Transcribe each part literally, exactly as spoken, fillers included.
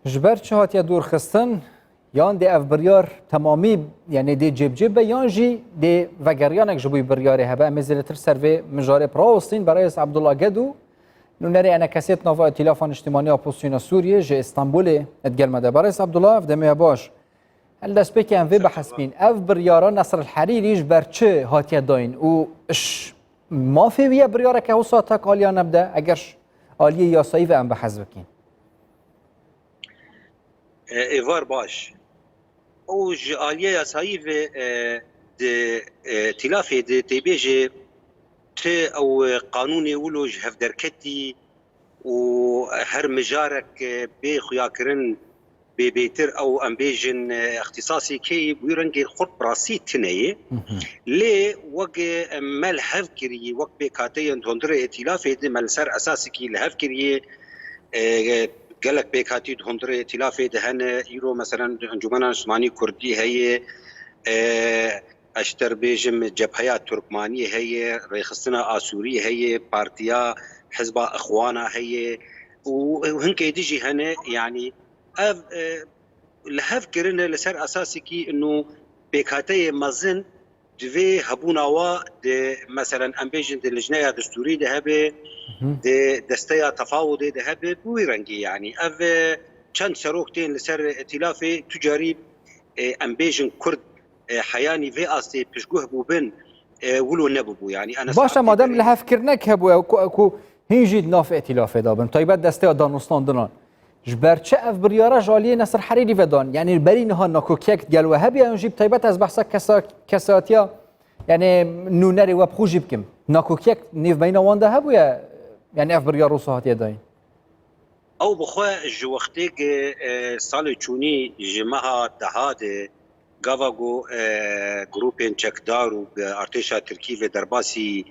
Ji ber çi hatiye dûrxistin? Yan dê ev biryar temamî, yanî dê cêbicê be, yan jî dê vegeriyanek ji bo biryarê hebe? Em ê zêdetir ser vê mijarê bi rawestîn. Berêz Abdullah Gedu, nûnerê ENKSê di nava Îtîlafa Niştimanî ya Opozîsyona Sûriyê ji Îstanbulê digel me de. Berêz Abdullah, ev demê baş. Li destpêkê em vê behs bîn. Ev biryara Nesr el Herîrî ji ber çi hatiye dayîn û ji mafê wî ye biryareke wisa tak aliya nebde, eger ji aliyê yasayî ve em behs bikîn? E, êvar baş. Ew ji aliyê yasayî ve, e, di, e, tîlafê de tê bêje ti ew qanûnê wilo ji hev derketî û her mijarek, e, bê xuyakirin bê bêtir ew em bêjin, e, ixtîsasê kê wî rengê xurt bi rastî tune ye. Lê wek, e, me li hev kiriye, wek pêkhateyên di hundirê îtîlafê de me li ser esasekî li hev kiriye, e, gelek pêkhatî di hundirê îtîlafê de hene. Îro, meselen, Encûmena Niştimanî Kurdî heye, e, ez ji te re bêjim, Cebheya Turkmanî heye, Rêxistina Asûrî heye, Partiya Hizba Ixwana heye û hinkê din jî hene. Yanî ev, e, li hev kirine li ser esasekî ino pêkhateyê mezin divê hebûna wa di, meselen, em bêjin di lijneya destûrî de hebe, di desteya tefawudê de hebe, bi wî rengî, yanî ev, e, çend serok tên li ser îtîlafê, tu carî, e, em bêjin Kurd, e, heyanî vê astê piştguh bûbin, e, wilo nebûbû. Yanî Enes Baş e, Abdî madem berê li hev kirinek hebûye ku, ku hîn jî di nav îtîlafê de bin, taybet desteya danûstandinan. Ji ber çi ev biryara ji aliyê Nesir Herîrî ve dan? Yanî berî niha nakokiyek digel we hebiya, yan jî bi taybet ez behsa kesa-, kesatiya, yanî nûnerê we bi xwe jî bikim. Nakokiyek nêvbeyna wan de hebûye, yanî ev biryar wisa hatiye dayîn? Ew bi xwe ji wextê ku, e, salê çûnî ji meha deha de gava ku, e, grûpên çekdar û, e, artêşa Tirkî ve derbasî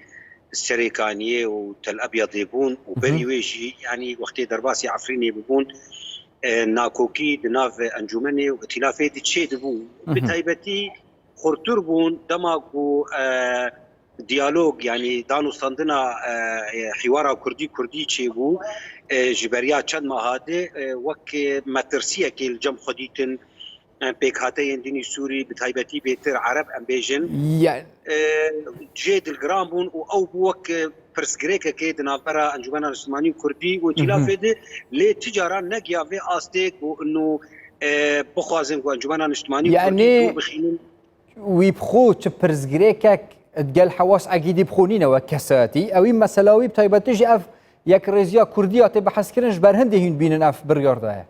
Serêkaniyê û Tel Ebyadê bûn û berî wê jî, yanî wextê derbasî Efrînê bibûn, e, nakokî di nav encûmenê û îtîlafê de çêdibû. Bi taybetî xurtir bûn dema ku, e, diyalog, yanî danûstandina, e, e, hîwara Kurdî-Kurdî çêbû, e, ji beriya çend meha de, e, wek metirsiyekê li cem xwe dîtin, e, pêkhateyên dinî Sûrî, bi taybetî bêtir Ereb, em bêjin, e, cihê dilgiran bûn û ew bû wek, e, pirsgirêkekê di navbera Encûmena Niştimanî Kurdî û Îtîlafê de, lê ti caran negiya vê astê ku ino, e, bixwazin ku Encûmena Niştimanî Kurdî dûr bixînin. Wî bi xwe çi pirsgirêkek digel Hewas Egîdî bi xwe nîne wek kesayetî. Ewî mesela wî bi taybetî jî ev yekrêziya Kurdî ya tê behskirin ji ber hindê hîn bînin ev biryar daye.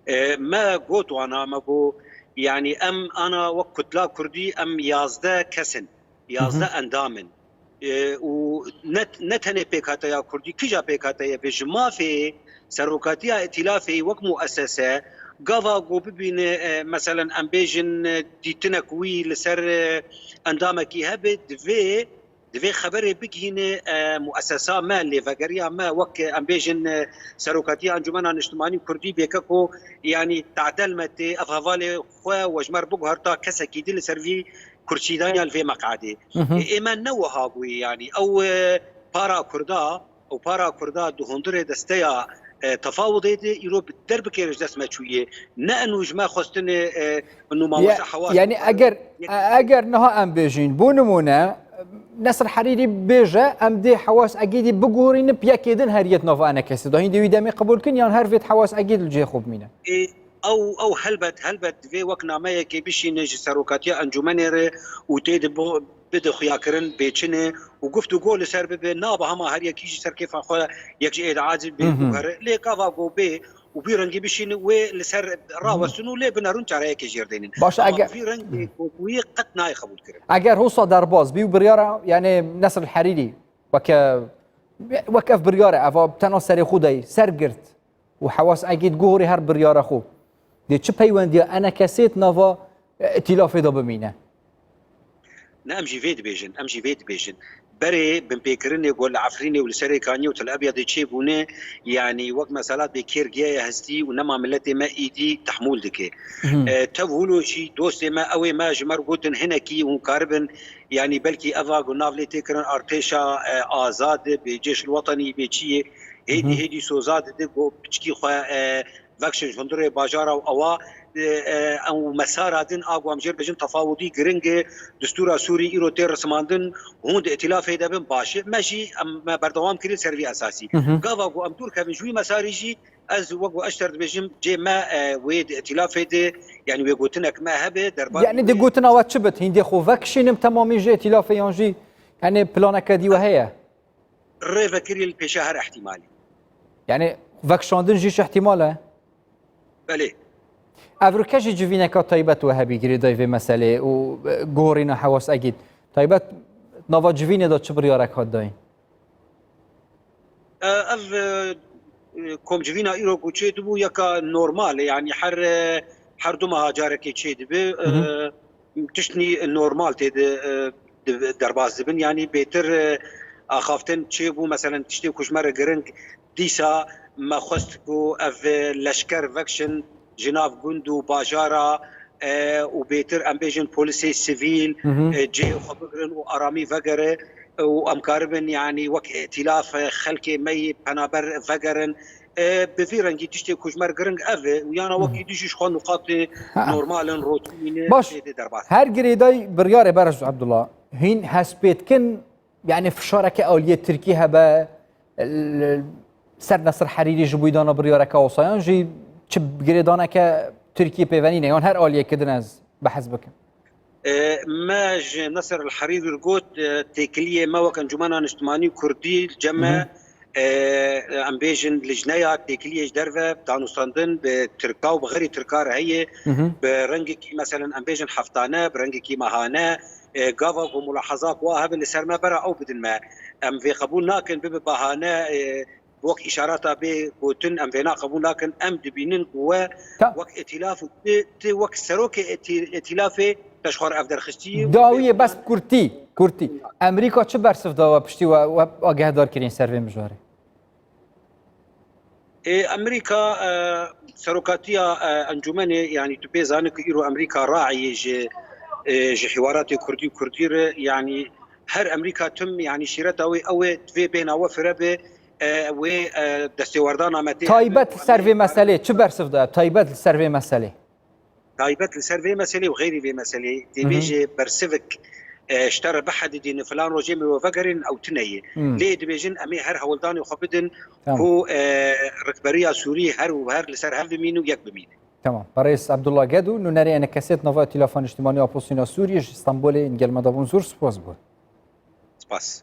E, me got wana, me got, yanî em ana wek kutla Kurdî em yazdeh kes in, yazdeh endam in. E, û ne, ne tenê pêkhateya Kurdî, kîja pêkhateye be ji mafê serokatiya îtîlafê wek muessese, gava ku bibîne, e, meselen, em bêjin, e, dîtinek wî li ser, e, endamekî hebe, divê, divê xeberê bigihîne, e, muessesa me, lêvegeriya me, wek, e, em bêjin, e, serokatiya Encûmena Niştimanî Kurdî bêke ku, yanî, tadel me tê, ev hevalê xwe we ji me re biguherta kesekî din li ser vî kursîdaniya li vê meqadê. Ê, ê me ne wiha bûye, yanî ew, e, para Kurda, ew para Kurda di hundirê desteya, e, tefawudê de îro bi derbikê ji dest me çûye. Ne eno ji me xwestinê, e, ino mamoste Hewas. Yanî eger, e, eger niha em bêjin, bo nimûne, Nesir Herîrî bêje, em dê Hewas Egîdî biguherînin, bi yekê din her yê di nava ENKSê de. Hîn dê wî demê qebûl kin, yan her vê di Hewas Egîd li cihê xwe bimîne? Ê, Ew, ew helbet, helbet divê wek nameyekê bişîne ji serokatiya encûmenê re û tê de bi-, bide xuyakirin bêçine û guftûgo li ser bibe, nabe hema her yekî ji ser kêfa xwe yek ji êdî acil bê biguhere. Lê gava ku bê û bî rengî bişîne wê li ser rawestin û lê binerûn çareyekê jêr dênin. Baş, Ama eger vî rengê kokuyê qet nayê qebûlkirin. Eger hosa derbas bî û biryara, yanî Nesr el Herîrî weke, wek ev biryare, eva tena serê xwe dey, ser girt, û Hewas Egîd guhorî her biryara xwe. Dê çi peywendiya ENKSê di nava, e, îtîlafê de bimîne? Ne, em jî vê dibêjin, em jî vê dibêjin. Berê binpêkirinê ku li Efrînê û li Serêkaniyê û Tel Ebyadê çêbûne, yanî wek mesela bê kêr giyaya hestî û nema miletê me îdî tehmûl dike. E, tev hûlo jî dostê me, ewê me ji me re gotin hinekî hûn karibin, yanî belkî eva ku nav lê tê kirin artêşa, e, azad, bê cêş el wetenî, bê çi yê, Hêdî hêdî soza dide ku piçkî xwe e, vekşin ji hundirê bajara û ewa e, e, ew mesara din a ku em jê bêjin tefawudî giring e. Distûra Sûrî îro tê risimandin, hûn di îtîlafê de bin baş e. Me jî em me berdewam kirî ser vî esasî. Gava ku em dûr kevin ji wî mesarî jî ez wek ku eşter dibêjim cê me e, wê di îtîlafê de yani wê gotinek me hebe derbarê Yani di wê gotina we çi bit? Hîndê xwe vekişînim temamî ji îtîlafê yan jî yani planeke dî we heye? Rêvekirî li pêşa her ihtimalî. Yani vekişandin jî ji ihtimal e? Belê. Evroke jî civîneka taybet we hebî girêdayî vê meselê û e, gorîna hewas egît. Taybet nava civînê de çi biryarek hat dayîn? E, ev e, komcivîna îro ku çê dibû yeka normal e, yani her e, her du meha carekê çê dibe. E, tiştnî normal tê de e, di- derbas dibin. Yani bêtir e, axaftin çêbû, meselen tiştê ku ji me re giring dîsa me xwest ku ev e, leşker vekşin ji nav gund û bajara e, û bêtir em bêjin polîsê sivîl e, cihê xwe bigirin û aramî vegere û em karibin yani wek îtîlaf e, xelkê me yê penaber vegerin. E, bi vî rengî tiştê ku ji me re giring ev e û yana wekî dî jî ji xwe nuqatê Ha. normal in, rotînî ne Baş. tê de derbas. Her girêdayî biryarê Bereş Abdullah hîn hespêtkin, yani fişareke aliyê Tirkî hebe l- ser Nesir Herîrî ji bo dana biryareke wisa yan jî çi girêdaneke Tirkî pêvenî ne yan her aliyekê din ez behs bikim. E, me ji Nesir El Herîrî re got, e, têkiliyê me wek Encûmena Niştimanî Kurdî li cem me, e, em bêjin lijneya têkiliyê ji derve danûstandin bi Tirka û bi xeyrî Tirka re heye, bi rengekî, meselen, em bêjin heftane, bi rengekî mehane, e, gava ku mulahazat wa hebe li ser me bera ew bidin me. Em vê qebûl nakin bibe bahane, e, wek îşarata bê gotin, em vêna qebûl nakin. Em dibînin ku we Ta- wek îtîlaf û ti, ti wek serokê îtî- îtîlafê te ji xwe re ev derxistî. Dawiyê bes kurtî, kurtî. Amerîka çi bersiv da we piştî we, we agehdar kirîn ser vê mijarê? Ê, Amerîka e, serokatiya e, encûmenê, yani tu pê zanî ku îro Amerîka raiyê ji e, ji hiwaratê kurdî û kurdî re, yani her Amerîka tim yani şîreta wê ew ê divê bêhna we fire be, e, wê e, destêwerdana me tê Taybet li ser vê meselê çi bersiv da? Taybet li ser vê meselê. Taybet li ser vê meselê û xeyrî vê meselê dê bêje bersivik e, ji te re bihedidîne filan rojê me we vegerîn ew tune ye. Lê dibêjin em ê her hewldanê xwe bidin Tamam. ku e, rikberiya Sûrî her û her li ser hev bimîn û yek bimîne. Tamam. Berêz Abdullah Gedu, nûnerê Enekesê di nava Îtîlafa Niştimanî Opozîsyona Sûriyê ji Stenbolê in gel me de bûn. Zor spas bû. Spas.